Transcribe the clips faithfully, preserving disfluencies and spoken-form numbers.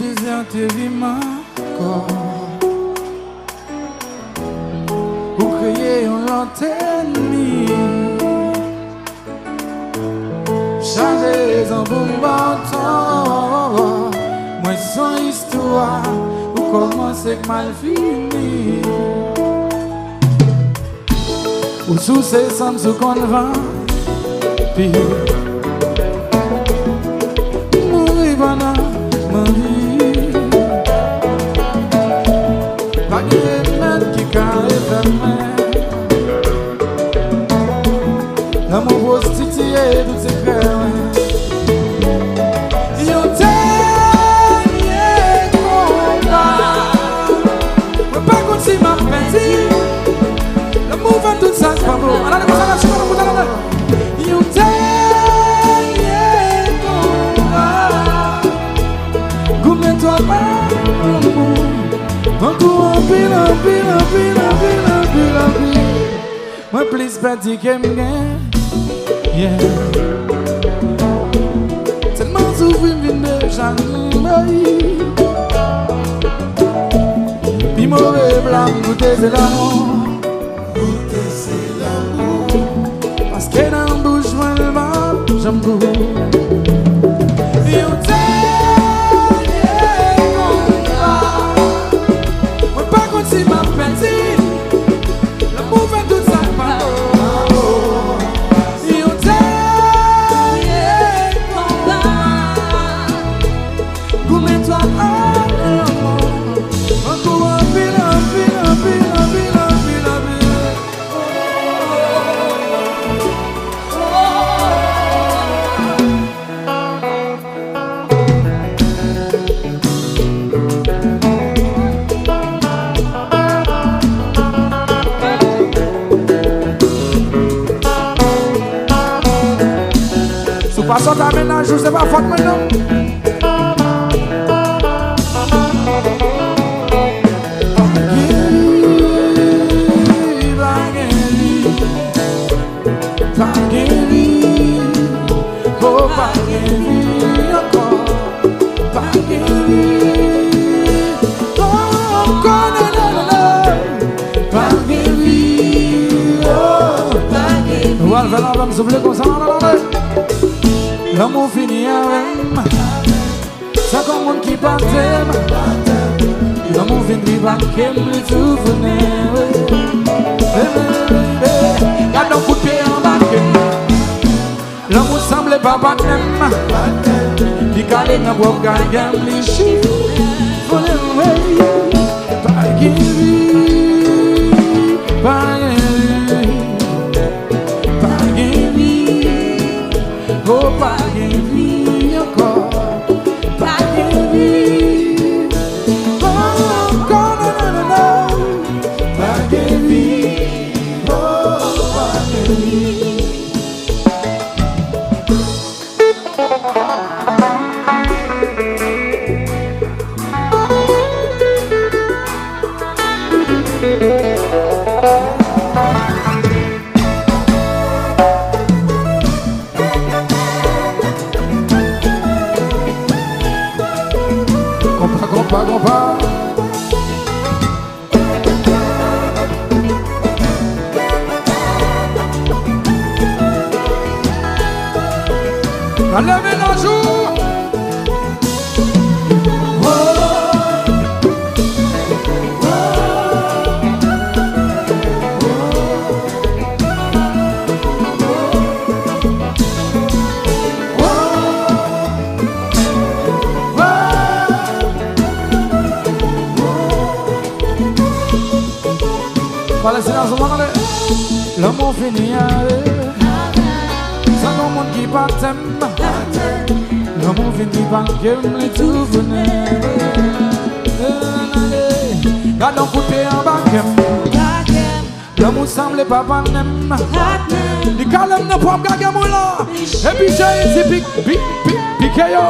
Dezè te vin ankò. Ou kreye yon lòt ènmi. Chaje rezon pou m ba w tò. Mwen se yon istwa, ou kòmanse k mal fini. Ou souse san m sou konn vanpi. Mouri pandan m anvi. Pa gen remèd ki ka refèmen. Lanmou pwostitiye tout sekrè mwen. Yon dènye konba. Mwen pa konn si m ap pèdi. Lanmou fè tout sa k pa bon. Ann ale konsa, n ap chita nan bout, ann ale. Yon dènye konba. Goumen twòp ak lanmou. Pran kou anpil, anpil, anpil, anpil, anpil, anpil. Mwen plis pèdi ke m gen. Yeah. Tèlman soufri m vin deja mouri. Pi move blag nou te se lanmou. Nou te se lanmou. Paske nan bouch mwen l pa janm gou. Yon dènye konba. Mwen pa konn si m ap pèdi. Lanmou fè tout sa k pa bon. Yon dènye konba. Goumen twòp ak lanmou. Pran kou anpil, anpil, anpil, anpil, anpil, anpil. Si w pa sot a mennaj ou, se pa fòt mwen non. Pa gen vi, pa gen vi. Pa gen vi, oh, pa gen vi ankò. Pa gen vi, oh, ankò, non, non, non, non. Pa gen vi, oh, pa gen vi. Nou al fè l avè m, souple konsa, non, non, non, non. Lanmou fini avè m. Sa kon moun ki pa te m. Lanmou vin pi pa ke m, li tou tounen, wi. Gad yon kout pye anba ke m. Lanmou sanble pa patnè m. Li kale nan pwòp gagè m, li chifone m, wi. Pa gen vi, pa gen vi, pa gen vi. Oh, pa gen vi ankò. Pa gen vi ankò, non, non, non, non. Pa gen vi, oh, pa gen vi. Konpa, konpa, konpa. Pale mennaj ou. Pale si nan zon, pale. Lanmou fini ale. Sa gon moun ki pa te m. Lanmou vin pi pa ke m, li tou tounen. Gad yon kout pye anba ke m. Lanmou sanble pa patnè m. Li kale m nan pwòp gagè m la. Epi Jezi pik, pik, pik, pike yo.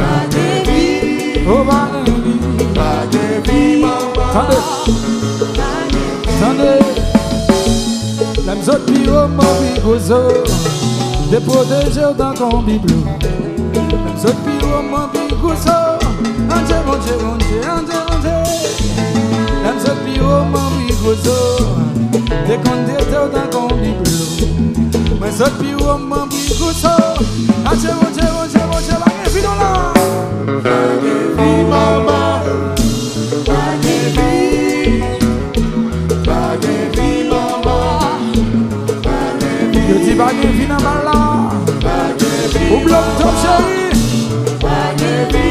Pa gen vi. Oh, pa gen vi. Pa gen vi, manman. Tande. Tande. Lè m sot pi wo, m pran pi gwo zo. Te pwoteje w tankou yon biblo. Lè m sot pi wo, m pran pi gwo zo. Adye, Bondye, Bondye, adye, Bondye. Lè m sot pi wo, m pran pi gwo zo. Te konn trete w tankou yon biblo. Mwen sot pi wo, m pran pi gwo zo. Adye, Bondye, Bondye, Bondye, pa gen vi non la. Pa gen vi, manman. Pa gen vi. Pa gen vi, manman. Pa gen vi. Yo di pa gen vi nan bal la. Pa gen vi. Ou blow m twòp, cheri. Pa gen vi.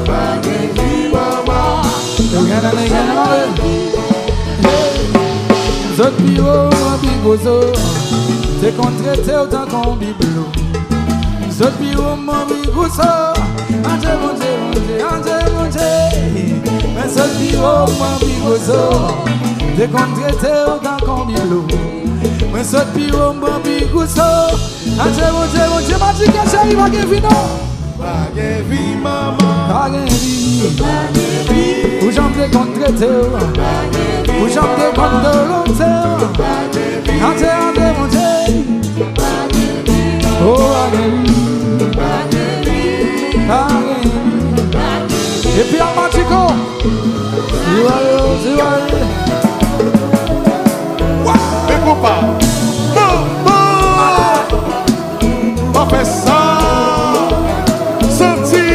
Pa gen vi, manman. Yo gen nan, gen nan. Hey. Sot pi wo, mwen pi gwo zo. Te konn trete w tankou yon biblo. Sot pi wo, mwen pi gwo zo. Adye, Bondye, Bondye, adye, Bondye. Mwen sot pi wo, mwen pi gwo zo. Te konn trete w tankou yon biblo. Mwen sot pi wo, mwen pi gwo zo. Adye, Bondye, Bondye, Madjika cheri, pa gen vi non. Pa gen vi, manman. Pa gen vi. Pa gen vi. Ou jan m te konn trete w. Pa gen vi. Ou jan m te konn dolote w. Pa gen vi. Adye, adye, Bondye. Pa gen vi. Oh, pa gen vi. Pa gen vi. Pa gen vi. Pa gen vi. Epi al Madjiko. Siwale, siwale. Wa, men konpa. Manman! Ann fè sa santi.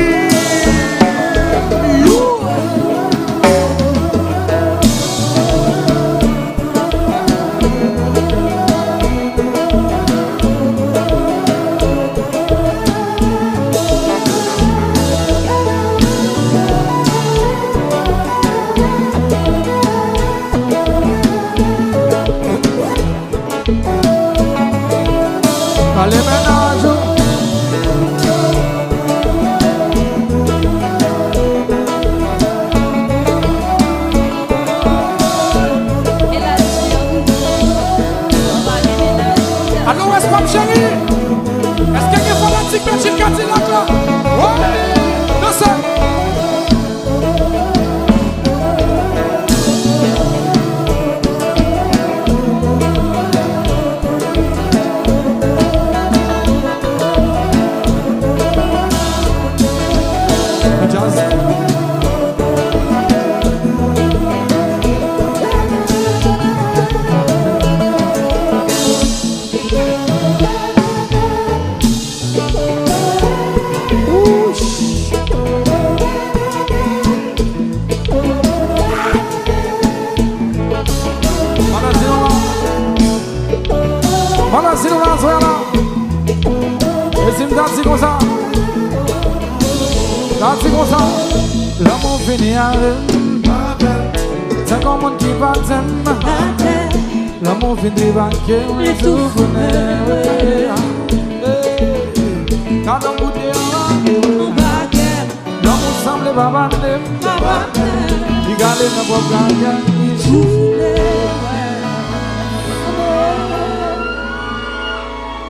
Ale mennaj ou. Alo, wè, Spam cheri. Èske gen fanatik Bedjine Cadillac la? Wi! Danse! Mwen nan di nou la. Mwen nan di nou la, jodi a la. E si m ta di konsa? Ta di konsa. Lanmou fini avè m. Tankou moun ki pa t renmen m. Lanmou fin debake, mwen tou founen, wi. Hey, gade yon kote anba, wi. Lanmou sanble pa pa t renmen m. Li gade nan pwòp kay li.